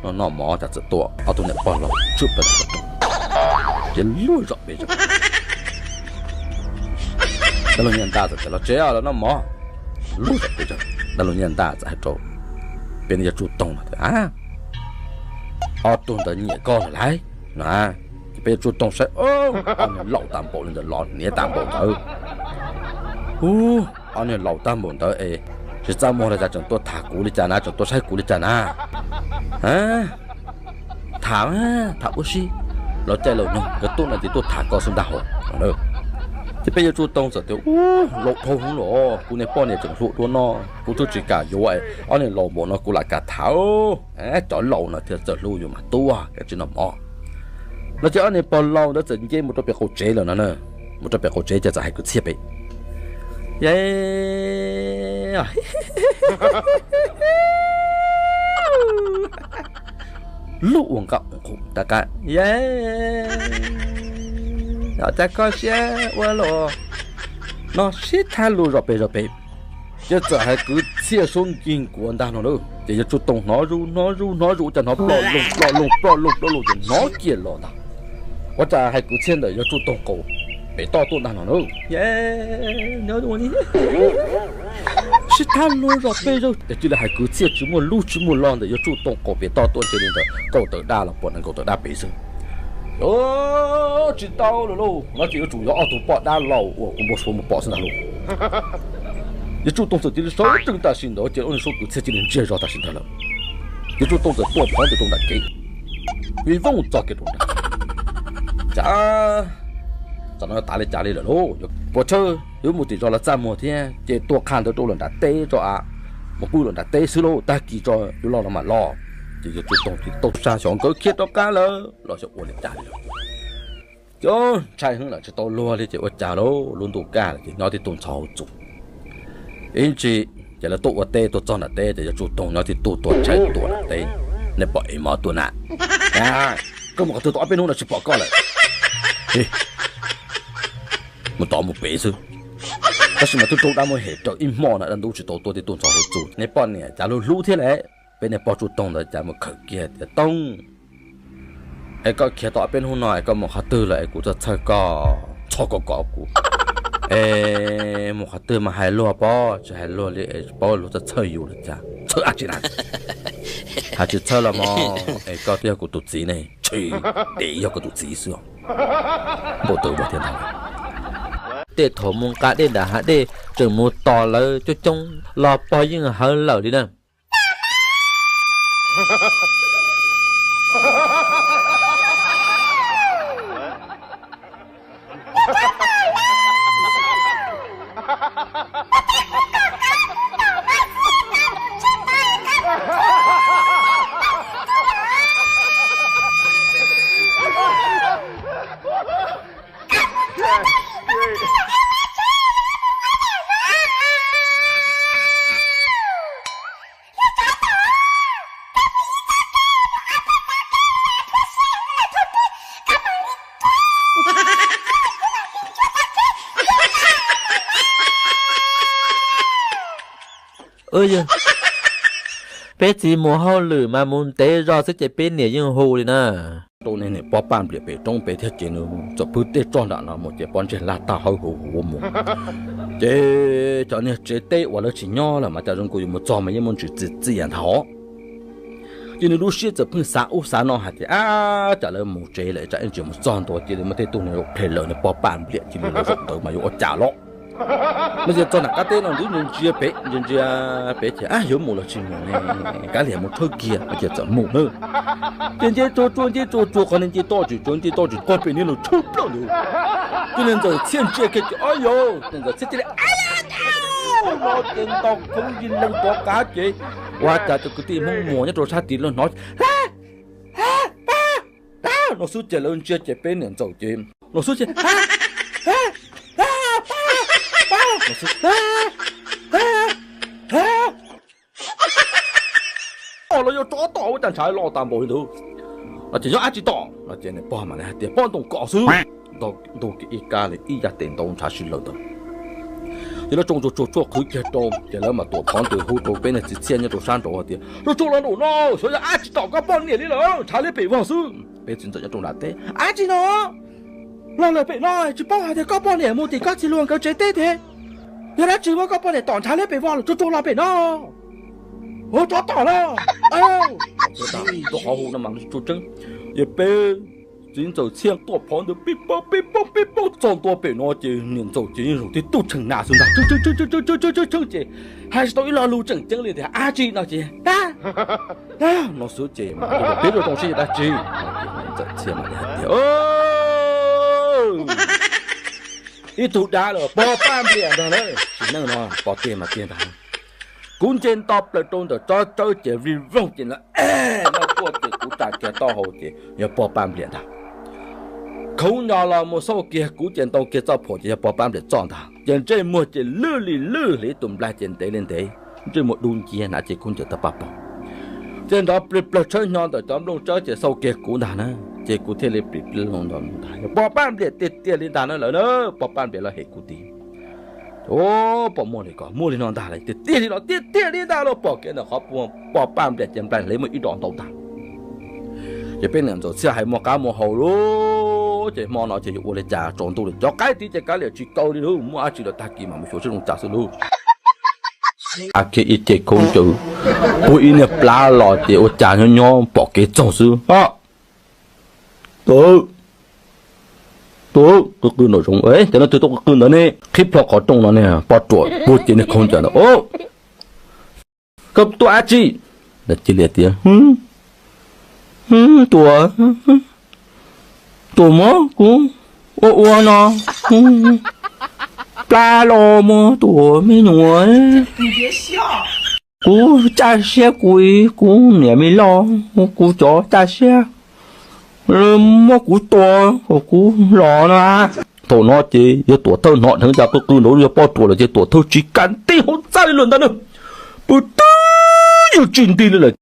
noj noj mov tas txawm tuaj ob tug niam pog laus tswb plaws rau, ces lub zom peb zog. Dab laug Nyiaj Ntas txawm tias los tsev los noj mov, lub zom peb zog. Dab laug Nyiaj Ntas txawm hais rau peb niag yawg Tsuj Toog no tias, ob tug ntawd nyiam koj lawm lauj no. Ces peb yawg Tsuj Toog saib, ob niag laus tag npaum li ntawd los hniav tag npaum ntawd. Ub, ob niag laus tag npaum ntawd es tsis txaj muag li cas, tseem tuaj tham kuv li cas na, tseem tuaj saib kuv li cas na. Tham, tham ua si, los caij laus nyoog nkawd tuaj no ces tuaj tham koj xwb ntag hos. Ces peb yawg Tsuj Toog txawm tias, ub, laus dhau hwv los, kuv niag poj niam tseem hluas dua no, kuv twb tsis kam yuav, ob niag laus npaum no kuv lam kam tham. Cov laus no thiaj txawj hlub yus mas tuaj kav tsij noj mov. No ces ob niag pog laus ntawd txawm nce mus rau pem qaum tsev lawm no na. Mus rau pem qaum tsev ces txawm hais kwv txhiaj pem, ye, lub ua nqaj ua nqug rov qab, ye, cas koj siab ua luaj no, sib thab lug zom pes zom pes. Ces txawm hais kwv txhiaj suab nkig nkuav ntag no na. Ces yawg Tsuj Toog hnov zuj hnov zuj hnov zuj, ua cas hnov ploj loog ploj loog ploj loog ploj loog ces hnov kiag los ntag. Ua cas hais kwv txhiaj ntawm yawg Tsuj Toog qaum pem toj tuaj ntag no na. Sib thab lug zom pes zog ces cia li hais kwv txhiaj tsis muaj lub tsis muaj lo ntawm yawg Tsuj Toog qaum pem toj tuaj, ntshe li ntawm kaum tawm daj los puas nees nkaum tawm daj pem xwb. Tsis tau lawm lauj, no ces yuav tsum yog ob tug poj dab laus uas kuv npau suav mus pom xwb ntag lauj. Yawg Tsuj Toog txawm cia li sawv tsees tam sim ntawd ces ob niag suab kwv txhiaj cia li ntsiag zog tam sim ntawd lawm. Yawg Tsuj Toog txawm tuaj phov ntawm rau nram kev, vij vooj txog kev rau nram, cas tam no tav li cas li lawm lauj, puas chawj yuav mus tim zos los txaj muag thiab ces tua qha ntawd rau lawm nram teb tso a, mus pw lawm nram teb xwb lauj, tag kis tso yuav los los mam los. Ces yawg Tsuj Toog ces tau sab xyov nkawd khiav rov qab lawm los xyov ua li cas li lawm. Ces ntshai heev lawm tsis tau luag li ces ua cas lauj, lub ntuj kaj lawm ces nyob tib tug ntxhov hauv txus. Ib ntsis ces lawv tuaj ua teb tuaj txog nram teb ces yawg Tsuj Toog nyob tib tug tuaj tshais tuaj nram teb. Nej pom ev mov tuaj na? Koj mus qhov twg tau ob peb hnub no tsis pom koj lawm. Mus tod mus pem xwb. Tab sis mas twb raug dab muab hem raws ib hmo na, dab ntub tsis tau tuaj, tib tug ntxhov hauv txus. Nej poj niam cas hlub hlub thiab lawm. Peb niag pog Tsuj Toog ntawd cas mus khawm kiag tias, Toog, es koj khiav tau ob peb hnub no es koj mus qhov twg lawm es kuv txhawj txhawj koj, txhawj koj kom kuv, es mus qhov twg mas hais luag pob, tsis hais luag li es paub luag txhawj txhawj yus lawm cas txhawj dab tsi na. Hais tsis txhawj los mas es koj twb yog kuv tus txiv ne, tshwm, dev yog koj tus txiv xwb. Npau taws ua tiag ntag. Tej thaum mus nqa dej nram hav dej tseem mus tos lawv coob coob los pog yeej hawv lawm li na. Yog peb txiv mus hauj lwm mas mus ntev zog xwb ces peb niam yeej hu li na. Rau niag niam pog Paj Npliam pem roob pem thiab ces nws txawm pw tej tsob nram no mus ces pob ntseg laj tag hawb huv huv mus. Ces cov niag tsev teb uas lawv tsis nyob lawm mas cas zoo nkaus yuav mus txog mas yeej muaj ntsis txias txias ntag hos. Ces nws lub siab txawm pheej xav ub xav no hais tias, Ab, cas lawv mus tsev lawm tsam ib ntsis mus txog ntua cia li muaj tej tug niag zaum ple lawm niag pog Paj Npliam cia li los zaum ntawd mas yuav ua cas los. No ces txog nram qab teb no nws ntsia ntsia pem ntsia ntsia pem ces, Ab, yuav mus los tsis mus ne, kav liam mus tshawb kiag no ces txawm mus na. Ces nce tsuag tsuag nce tsuag tsuag qhov niag nce toj tsis tsuag nce toj tsis tsuag pem niag los tshawb plaws ntawd. Ces niag ntxawm Txhiaj ntsia kiag ces, Ab yos, niag ntxawm Txhiaj cia li, Ab yos, no ces ntaus khawv yig lees rov qab ces ua cas cov kwv tij Hmoob Muas nyob rau sab tid los hnov, Ab, ab, ab, no xwb ces lawv ntsia ces peb niam ntxawm ces no xwb ces, Ab, ab, ab, ab, no xwb, ab, ab, ab, los yog tsov tom ua cas ntshav los tag npaum li ntawd. No ces yog dab tsi tom no ces niag pog mas hais tias pob ntoo kom xwb. Ntoo kiag ib kab li ib yav tes ntoo ntshav si lawm ntawd. Ces lawv tsoo tsuag tsuag tsuag qhwv kiag rau ces lawv mam tuam phov ntws hu rau peb niag txiv txhiaj nyob rau sab nraud tias, Los tsuag los nraum no, xyov yog dab tsi tom koj poj niam li lawm, ntshav liab pem vog xwb. Peb txiv ntxawm nyob rau nram teb, Dab tsi no? Los lawm pem no tsis paub hais tias koj poj niam mus tim koj txiv hluas nkawd tsev teb thiab? Yog dab tsi muab koj poj niam tom ntshav liab pem vog los tsuag tsuag los pem no? Ua tsov tom los. Tuaj qhov hu no mas tsuag tseeb. Ces peb txiv ntxawm txhiaj tuaj phov ntws pib poob pib poob pib poob txog ntua pem no ces niam ntxawm ces yeej zoo tib tug tshee na xwb ntag, tshee tshee ces hais tsis tau ib lo lus tseem ceeb li tias, Dab tsi no ces, no xwb ces, Peb zoo zoo sib yuav dab tsi? Ces niam ntxawm txhiaj mas hais tias, Ib tug dab los pog Paj Npliam ntag na. Tsis neej no pog tiag mas tiag ntag. Kuv nce nto plaws rau ntawm tsob tsawb ces vij voog ces lawv noj tuaj ces kuv tsa kiag taub hau ces yog pog Paj Npliam ntag. Khoov nyo los mus xauj kiag kuv ces ntoo kiag txoj phuam ces yog pog Paj Npliam txoj ntag. Ces ntsej muag ces lwj li lwj hliv tus nplaig ces ntev li ntev, ntsej muag dub nciab na ces kuv ncaws tag paj pog. Ces nrov plig plawg tshawb hnyo ntawm cov nplooj tsawb ces xauj kiag kuv ntag na. Ces kuv thiaj li plig plig ntag, Yog pog Paj Npliam tiag tiag li ntag na lawm na, pog Paj Npliam los hem kuv tiag. Pog muaj li ko muaj li no ntag lawm, tiag tiag li los tiag tiag li ntag los pom kev ntawm qhov pog Paj Npliam ces nplaig hliv muaj ib do ntau ntag. Ces peb niam ntxawm txhiaj hais muaj qab muaj hau lauj, ces hmo no ces yuav ua li cas tsaus ntuj li cov qaib tid ces kav liam tsis kaw li lauj, muaj dab tsi los tag kis mas mus xyuas seb zoo cas xwb lauj. Kiag ib ce khaub ncaws, puag ib niag plab los ces ua cas nyob nyob pom kev txog xwb. Tuam, tuam, qw qw nraum zoov, cov no twg tuaj qw qw ntawd ne? Qhib plho qhov rooj no ne, poj ruam puag ces niag khaub ncaws ntawd. Koj tuaj dab tsi? Cia li tias, Tuam, tuam muab kuv ua ua no, plab los muab tuam me nyuam, kuv caj siab kuv, kuv niam me loj, kuv cov caj siab muab kuv tua kom kuv los no. Thaum no ces yog tuam thawj hnov dheev cas qw qw nraud yog poj ruam lawm ces tuam thawj tsis kam nti hauv txaj li lawm ntag na. Pw twb yog tsis nti li lawm.